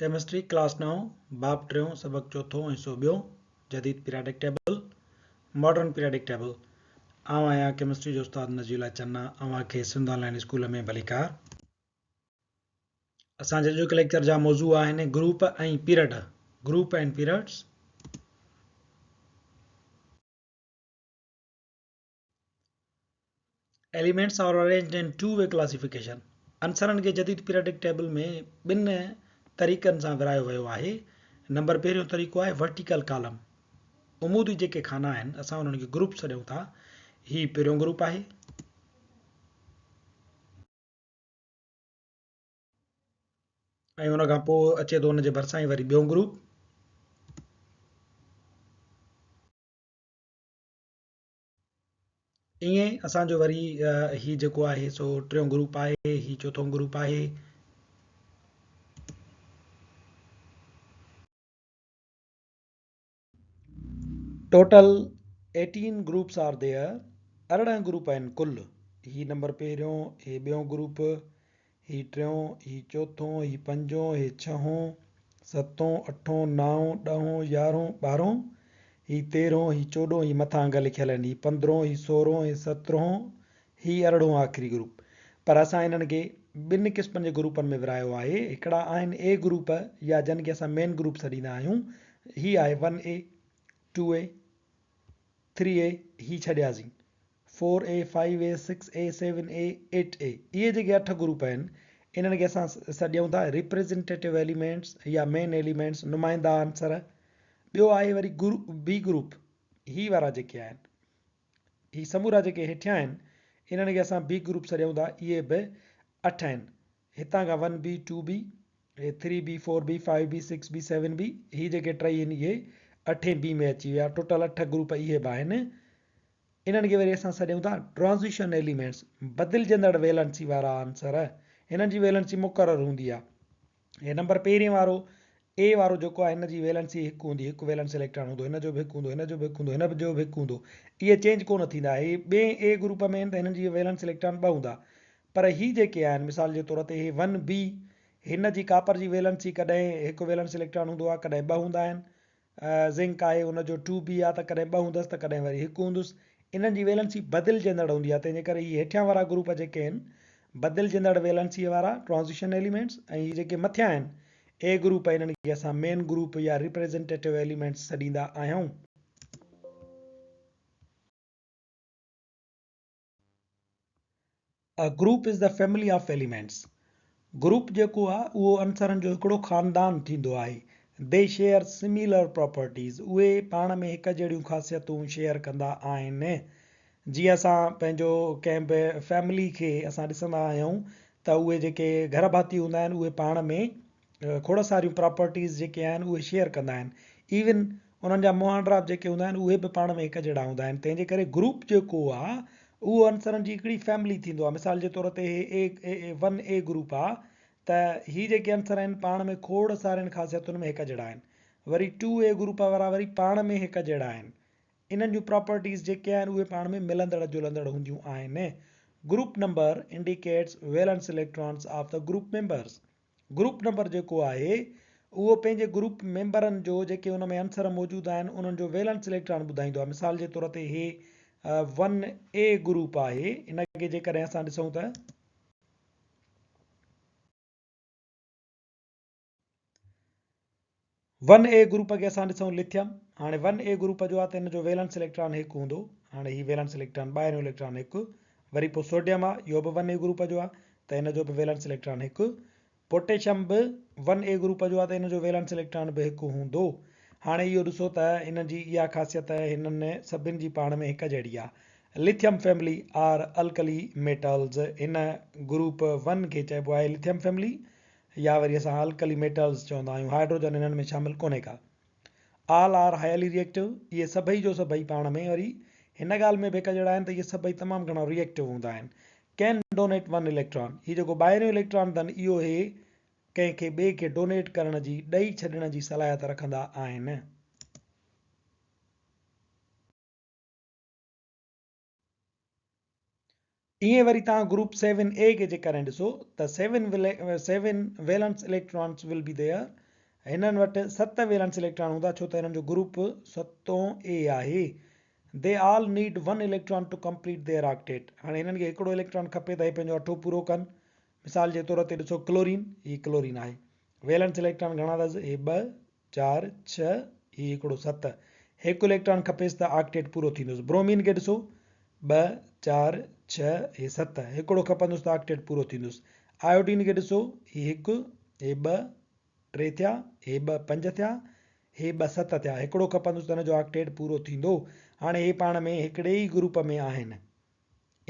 Chemistry class نائون، باب ٽيون، سبق چوٿون ۽ حصو ٻيون، جديد periodic table, Modern Periodic Table، آئون آهيان ڪيمسٽري جو استاد نجي الله چنا، اوهان کي سنڌ آن لائين اسڪول ۾ ڀليڪار. اسان جي اڄوڪي ليڪچر جا موضوع آهن group ۽ period, Group and Periods. Elements are arranged in two way classification عنصرن کي جديد پيرياڊڪ ٽيبل ۾ ٻن طريقن سان ورهايو ويو آهي. نمبر پهريون طريقو آهي ورٽيڪل ڪالم عمودي جيڪي خانا آهن اسان انهن کي گروپ سڏيون ٿا. هي پهريون گروپ آهي. ۽ ان کان پوء اچي ٿو ان جي ڀرسان ئي وري ٻيون گروپ. ائين اسان جو وري هي جيڪو آهي سو ٽيون گروپ آهي، هي چوٿون گروپ آهي. Total eighteen groups are there, 18 group آهن ڪل. هي نمبر پهريون، هي ٻيون گروپ، هي ٽيون، هي چوٿون، هي پنجون، هي ڇهون، ستون، اٺون، نائون، ڏهون، يارهون، ٻارهون، هي تيرهون، هي چوڏهون، هي مٿان انگ لکيل آهن، هي پندرهون، هي سورهون، هي سترهون، هي ارڙهون آخري گروپ. پر اسان انهن کي ٻن قسمن جي گروپن ۾ ورهايو آهي. هڪڙا آهن اي گروپ يا جن کي اسان مين گروپ سڏيندا آهيون. هي آهي one A, two A, three A, he ڇڏياسين، four A, five A, six A, seven A, eight A, اهي جيڪي اٺ گروپ آهن انهن کي اسان سڏيون ٿا ريپريزنٽيٽو ايليمينٽس يا مين ايليمينٽس، نمائندا عنصر. ٻيو آهي وري بي گروپ، هي وارا جيڪي آهن هي سمورا جيڪي هيٺيان آهن انهن کي اسان بي گروپ سڏيون ٿا، اهي به اٺ آهن. هتان کان ون بي، ٽو بي، هي three B, four B, five B, six B, seven B, هي جيڪي ٽئي آهن اهي اٺين بي ۾ اچي ويا. ٽوٽل اٺ گروپ اهي به آهن. انهن کي وري اسان سڏيون ٿا ٽرانزيشن ايليمينٽس، بدلجندڙ ويلنسي وارا عنصر. هنن جي ويلنسي مقرر هوندي آهي. هي نمبر پهرين وارو اي وارو جيڪو آهي هن جي ويلنسي هڪ هوندي، هڪ ويلنس اليڪٽران هوندو، هن جو به هڪ هوندو، هن جو به هڪ هوندو، هن جو به هڪ هوندو. اهي چينج ڪونه ٿيندا. هي ٻئي اي گروپ ۾ آهن ته هنن جي ويلنس اليڪٽران ٻه هوندا. پر هي جيڪي آهن مثال جي طور تي هي ون بي هن جي ڪاپر جي ويلنسي ڪڏهن هڪ ويلنس اليڪٽران هوندو آهي ڪڏهن ٻه هوندا آهن. زنڪ آهي ان جو ٽو بي آهي ته ڪڏهن ٻه هوندس ته ڪڏهن وري هڪ هوندس. انهن جي ويلنسي بدلجندڙ هوندي آهي تنهن جي ڪري هي هيٺيان وارا گروپ جيڪي آهن بدلجندڙ ويلنسيء وارا ٽرانزيشن ايليمينٽس ۽ هي جيڪي مٿيان آهن اي گروپ انهن کي اسان مين گروپ يا ريپريزنٽيٽو ايليمينٽس سڏيندا آهيون. A group is the family of elements. Group جيڪو آهي اهو عنصرن جو هڪڙو خاندان ٿيندو آهي. They share similar properties. اهي پاڻ ۾ هڪ جهڙيون خاصيتون شيئر ڪندا آهن. جيئن اسان پنهنجو ڪنهن به فيملي کي اسان ڏسندا آهيون ته اهي جيڪي گهر ڀاتي هوندا آهن اهي پاڻ ۾ کوڙ ساريون پراپرٽيز جيڪي آهن اهي شيئر ڪندا آهن ايون انهن جا مهانڊا به جيڪي هوندا آهن اهي به پاڻ ۾ هڪ جهڙا هوندا آهن تنهن جي ڪري گروپ جيڪو آهي اهو عنصرن جي هڪڙي فيملي ٿيندو آهي مثال جي طور تي هي اي ون اي گروپ آهي ته هي جيڪي عنصر آهن پاڻ ۾ کوڙ سارين خاصيتن ۾ هڪ جهڙا آهن وري ٽو اي گروپ وارا وري پاڻ ۾ هڪ جهڙا آهن انهن جون پراپرٽيز جيڪي آهن اهي پاڻ ۾ ملندڙ جلندڙ هونديون آهن. Group number indicates valence electrons of the group members. Group number جيڪو آهي اهو پنهنجي گروپ ميمبرن جو جيڪي ان ۾ عنصر موجود آهن انهن جو ويلنس اليڪٽران ٻڌائيندو آهي. مثال جي طور تي هي ون اي گروپ آهي ان کي جيڪڏهن اسان ڏسون ته. ون اي گروپ کي اسان ڏسون لٿيم هاڻي ون اي گروپ جو آهي ته ان جو ويلنس اليڪٽران هڪ هوندو هاڻي هي ويلنس اليڪٽران ٻاهريون اليڪٽران هڪ وري پوء سوڊيم آهي اهو به ون اي گروپ جو آهي ته ان جو به ويلنس اليڪٽران هڪ پوٽيشيم به ون اي گروپ جو آهي ته ان جو ويلنس اليڪٽران به هڪ هوندو هاڻي اهو ڏسو ته انهن جي اها خاصيت هنن سڀن جي پاڻ ۾ هڪ جهڙي آهي lithium family are alkali metals هن گروپ ون کي چئبو آهي لٿيم فيملي يا وري اسان الڪلي ميٽلز چوندا آهيون، هائيڊروجن انهن ۾ شامل ڪونهي ڪا. آل آر هائلي ريئيڪٽو، اهي سڀئي جو سڀئي پاڻ ۾ وري هن ڳالهه ۾ به هڪ جهڙا آهن ته اهي سڀئي تمام گهڻا ريئيڪٽو هوندا آهن. ڪين ڊونيٽ ون اليڪٽران، هي جيڪو ٻاهريون اليڪٽران اٿن اهو هي ڪنهن کي ٻئي کي ڊونيٽ ڪرڻ جي، ڏئي ڇڏڻ جي صلاحيت رکندا آهن. ائين وري توهان گروپ سيون اي کي جيڪڏهن ڏسو ته seven valence electrons will be there. هنن وٽ ست ويلنس اليڪٽران هوندا ڇو ته هنن جو گروپ ستون اي آهي. They all need one electron to complete their octet. هاڻي هنن کي هڪڙو اليڪٽران کپي ته هي پنهنجو اٺو پورو ڪن. مثال جي طور تي ڏسو ڪلورين، هي ڪلورين آهي. ويلنس اليڪٽران گهڻا اٿس؟ هي ٻه، چار، ڇهه، هي هڪڙو ست. هڪ اليڪٽران کپيس ته آڪٽيٽ پورو ٿيندس. برومين کي ڏسو، ٻه، چار، ڇهه، هي ست. هڪڙو کپندس ته آڪٽيٽ پورو ٿيندس. آيوڊين کي ڏسو، هي هڪ، هي ٻه، ٽي ٿيا، هي ٻه پنج ٿيا، هي ٻه ست ٿيا، هڪڙو کپندس ته هن جو آڪٽيٽ پورو ٿيندو. هاڻي هي پاڻ ۾ هڪڙي ئي گروپ ۾ آهن.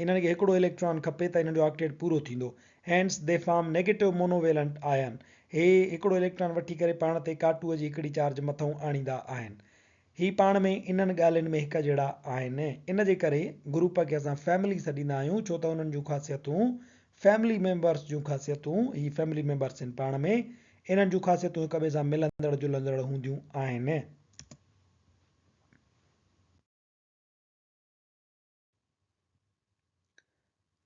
انهن کي هڪڙو اليڪٽران کپي ته انهن جو آڪٽيٽ پورو ٿيندو. Hence they form negative monovalent ion. هي هڪڙو اليڪٽران وٺي ڪري پاڻ تي ڪاٽوء جي هڪڙي چارج مٿئون آڻيندا آهن. هي پاڻ ۾ انهن ڳالهين ۾ هڪ جهڙا آهن. ان جي ڪري گروپ کي اسان فيملي سڏيندا آهيون ڇو ته انهن جون خاصيتون فيملي ميمبرس جون خاصيتون هي فيملي ميمبرس آهن پاڻ ۾ انهن جون خاصيتون هڪ ٻئي سان ملندڙ جلندڙ هونديون آهن.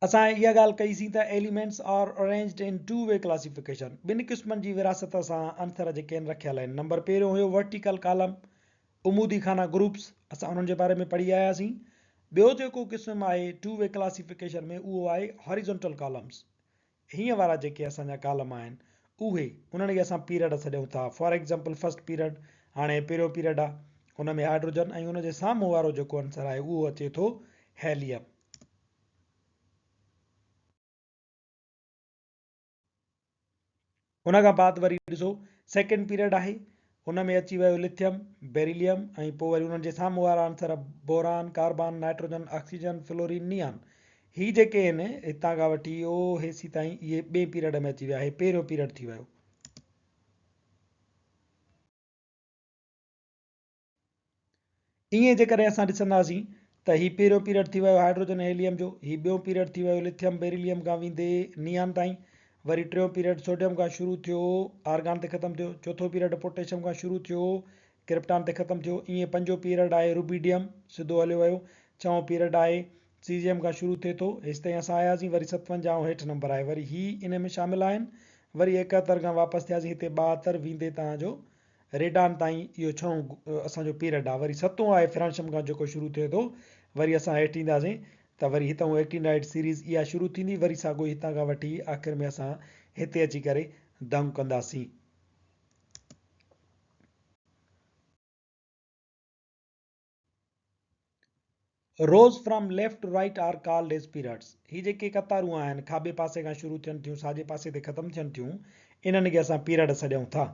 اسان اها ڳالهه ڪئي سين ته Elements are arranged in two way classification ٻن قسمن جي ورهاست سان عنصر جيڪي آهن رکيل آهن. نمبر پهريون هيو Vertical Column عمودي خانا Groups اسان انهن جي باري ۾ پڙهي آياسين. ٻيو جيڪو قسم آهي Two way classification ۾ اهو آهي Horizontal Columns هيئن وارا جيڪي اسان جا ڪالم آهن اهي انهن کي اسان پيرڊ سڏيون ٿا. فار ايگزامپل فرسٽ پيرڊ هاڻي پهريون پيرڊ آهي ان ۾ هائڊروجن ۽ ان جي سامهون وارو جيڪو عنصر آهي اهو اچي ٿو هيليم. ان کان بعد وري ڏسو سيڪنڊ پيريڊ آهي ان ۾ اچي ويو لٿيم، بيريليم ۽ پوء وري انهن جي سامهون وارا عنصر boron, carbon, nitrogen, oxygen, fluorine, neon. هي جيڪي آهن هتان کان وٺي او هيسي تائين اهي ٻئي پيريڊ ۾ اچي ويا هي پهريون پيريڊ ٿي ويو. ائين جيڪڏهن اسان ڏسنداسين ته هي پهريون پيريڊ ٿي ويو هائڊروجن ۽ هيليم جو، هي ٻيون پيريڊ ٿي ويو لٿيم بيريليم کان ويندي نيان تائين، وري ٽيون پيريڊ سوڊيم کان شروع ٿيو آرگان تي ختم ٿيو، چوٿون پيريڊ پوٽيشيم کان شروع ٿيو ڪرپٽان تي ختم ٿيو، ائين پنجون پيريڊ آهي روبيڊيم سڌو هليو ويو، ڇهون پيريڊ آهي سيزيم کان شروع ٿئي ٿو هيستائين اسان آياسين وري ستونجاهون هيٺ نمبر آهي وري هي ان ۾ شامل آهن وري ايڪهتر کان واپس ٿياسين هتي ٻاهتر ويندي تان جو ريڊان تائين اهو ڇهون اسان جو پيرڊ آهي وري ستون آهي فرانشم کان جيڪو شروع ٿئي ٿو وري اسان هيٺ اينداسين ته وري هتان ايڪٽينائيڊ سيريز اها شروع ٿيندي وري ساڳو ئي هتان کان وٺي آخر ۾ اسان هتي اچي ڪري دنگ ڪنداسين. Rows from left to right are called as periods هي جيڪي قطارون آهن کاٻي پاسي کان شروع ٿين ٿيون ساڄي پاسي تي ختم ٿين ٿيون انهن کي اسان پيرڊ سڏيون ٿا.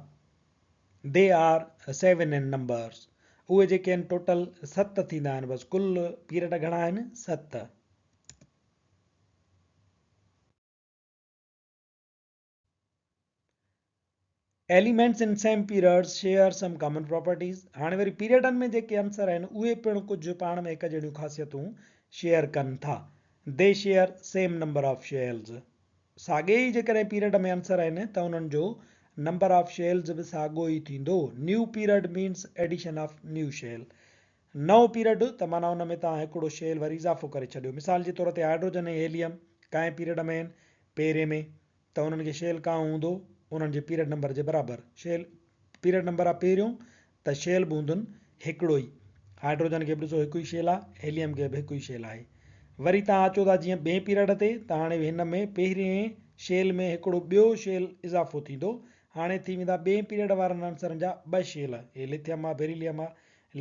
They are seven in numbers اهي جيڪي آهن ٽوٽل ست ٿيندا آهن بس ڪل پيرڊ گهڻا آهن ست. Elements in same periods share some common properties هاڻي وري پيريڊن ۾ جيڪي عنصر آهن اهي پڻ ڪجهه پاڻ ۾ هڪ جهڙيون خاصيتون شيئر ڪن ٿا. They share same number of shells ساڳئي ئي جيڪڏهن پيريڊ ۾ عنصر آهن ته انهن جو نمبر آف شيلز به ساڳو ئي ٿيندو. New period means addition of new shell نئون پيريڊ ته معنيٰ ان ۾ توهان هڪڙو شيل وري اضافو ڪري ڇڏيو. مثال جي طور تي هائڊروجن ۽ هيليم ڪائين پيريڊ ۾ آهن؟ پهرين ۾. ته انهن کي شيل ڪانء هوندو انهن جي پيريڊ نمبر جي برابر. شيل پيريڊ نمبر آ پهريون ته شيل به هوندن هڪڙو ئي. هائڊروجن کي به ڏسو هڪ ئي شيل آ، هيليم کي به هڪ ئي شيل آهي. وري توهان اچو ٿا جيئن ٻئين پيريڊ تي ته هاڻي هن ۾ پهرين شيل ۾ هڪڙو ٻيو شيل اضافو ٿيندو. هاڻي ٿي ويندا ٻئين پيريڊ وارن عنصرن جا ٻه شيل. هي لٿيم آ، بيريليم آ،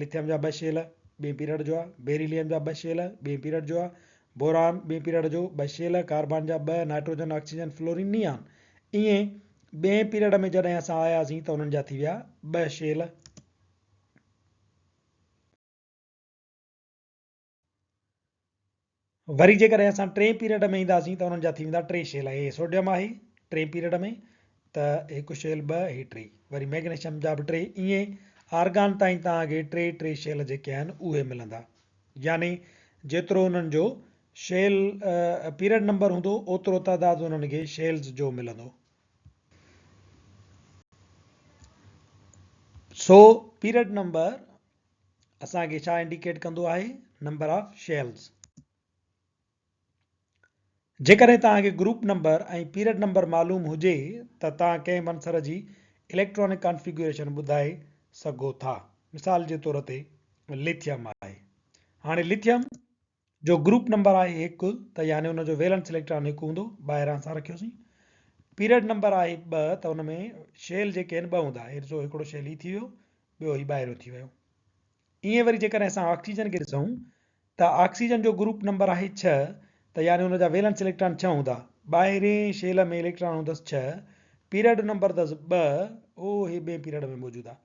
لٿيم جا ٻه شيل ٻئين پيريڊ جو آ، بيريليم جا ٻه شيل ٻئين پيريڊ جو آ، بوران، ٻئين پيريڊ جو، ٻه شيل، ڪاربان جا ٻه، نائٽروجن، آڪسيجن، فلورين، نيان. ائين ٻئين پيريڊ ۾ جڏهن اسان آياسين ته انهن جا ٿي ويا ٻه شيل. وري جيڪڏهن اسان ٽئين پيريڊ ۾ اينداسين ته انهن جا ٿي ويندا ٽي شيل. هي سوڊيم آهي ٽئين پيريڊ ۾ ته هڪ شيل ٻه هي ٽي. وري ميگنيشيم جا به ٽي. ائين آرگان تائين توهان کي ٽي ٽي شيل جيڪي آهن اهي ملندا. يعني جيترو انهن جو شيل پيريڊ نمبر هوندو اوترو تعداد انهن کي شيلز جو ملندو. سو پيريڊ نمبر اسان کي ڇا انڊيڪيٽ ڪندو آهي؟ Number of shells. جيڪڏهن توهان کي گروپ نمبر ۽ پيريڊ نمبر معلوم هجي ته توهان ڪنهن به عنصر جي اليڪٽرانڪ ڪانفيگيوريشن ٻڌائي سگهو ٿا. مثال جي طور تي ليٿيم آهي. هاڻي ليٿيم جو گروپ نمبر آهي هڪ ته يعني ان جو ويلنس اليڪٽران هڪ هوندو، ٻاهران اسان رکيوسين. پيريڊ نمبر آهي ٻه ته ان ۾ شيل جيڪي آهن ٻه هوندا. هي ڏسو هڪڙو شيل هي ٿي ويو، ٻيو هي ٻاهريون ٿي ويو. ائين وري جيڪڏهن اسان آڪسيجن کي ڏسون ته آڪسيجن جو گروپ نمبر آهي ڇهه ته يعني ان جا ويلنس اليڪٽران ڇهه هوندا. ٻاهرين شيل ۾ اليڪٽران هوندس ڇهه، پيريڊ نمبر اٿس ٻه، او هي ٻئين پيريڊ ۾ موجود آهي.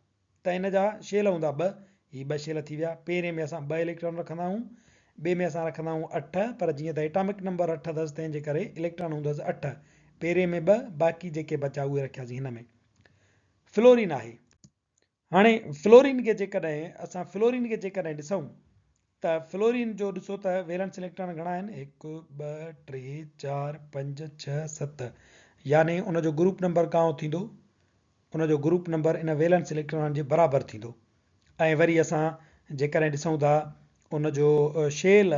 ته ان جا شيل هوندا ٻه، هي ٻه شيل ٿي ويا، پهرين ۾ اسان ٻه اليڪٽران رکندا آهيون، ٻئي ۾ اسان رکندا آهيون اٺ، پر جيئن ته ايٽامڪ نمبر اٺ اٿس تنهن جي ڪري اليڪٽران هوندس اٺ، پهرين ۾ ٻه، باقي جيڪي بچا اهي رکياسين هن ۾ فلورين آهي. هاڻي فلورين کي جيڪڏهن اسان فلورين کي جيڪڏهن ڏسون ته فلورين جو ڏسو ته ويلنس اليڪٽران گهڻا آهن هڪ، ٻه، ٽي، چار، پنج، ڇهه، ست يعني ان جو گروپ نمبر ڪانئون ٿيندو ان جو گروپ نمبر ان ويلنس اليڪٽرانن جي برابر ٿيندو ۽ وري اسان جيڪڏهن ڏسون ٿا ان جو شيل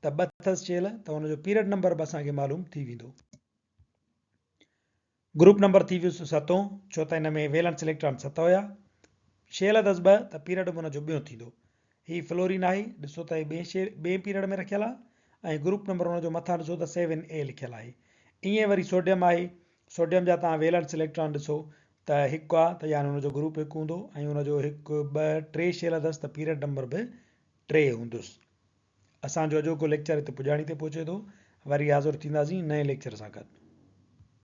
ته ٻه اٿس شيل ته ان جو پيريڊ نمبر به اسان کي معلوم ٿي ويندو. گروپ نمبر ٿي ويس ستون، ڇو ته ان ۾ ويلنس اليڪٽران ست هيا. شيل اٿس ٻه ته پيريڊ به ان جو ٻيون ٿيندو. هي فلورين آهي، ڏسو ته هي ٻئين شيل ٻئين پيريڊ ۾ رکيل آهي ۽ گروپ نمبر ان جو مٿان ڏسو ته سيون اي لکيل آهي. ائين وري سوڊيم آهي، سوڊيم جا توهان ويلنس اليڪٽران ڏسو ته هڪ آهي ته يعني ان جو گروپ هڪ هوندو ۽ ان جو هڪ، ٻه، ٽي شيل اٿس ته پيريڊ نمبر به ٽي هوندس. اسان جو اڄوڪو ليڪچر هتي پڄاڻي تي پهچي ٿو. وري حاضر ٿينداسين نئين ليڪچر سان گڏ.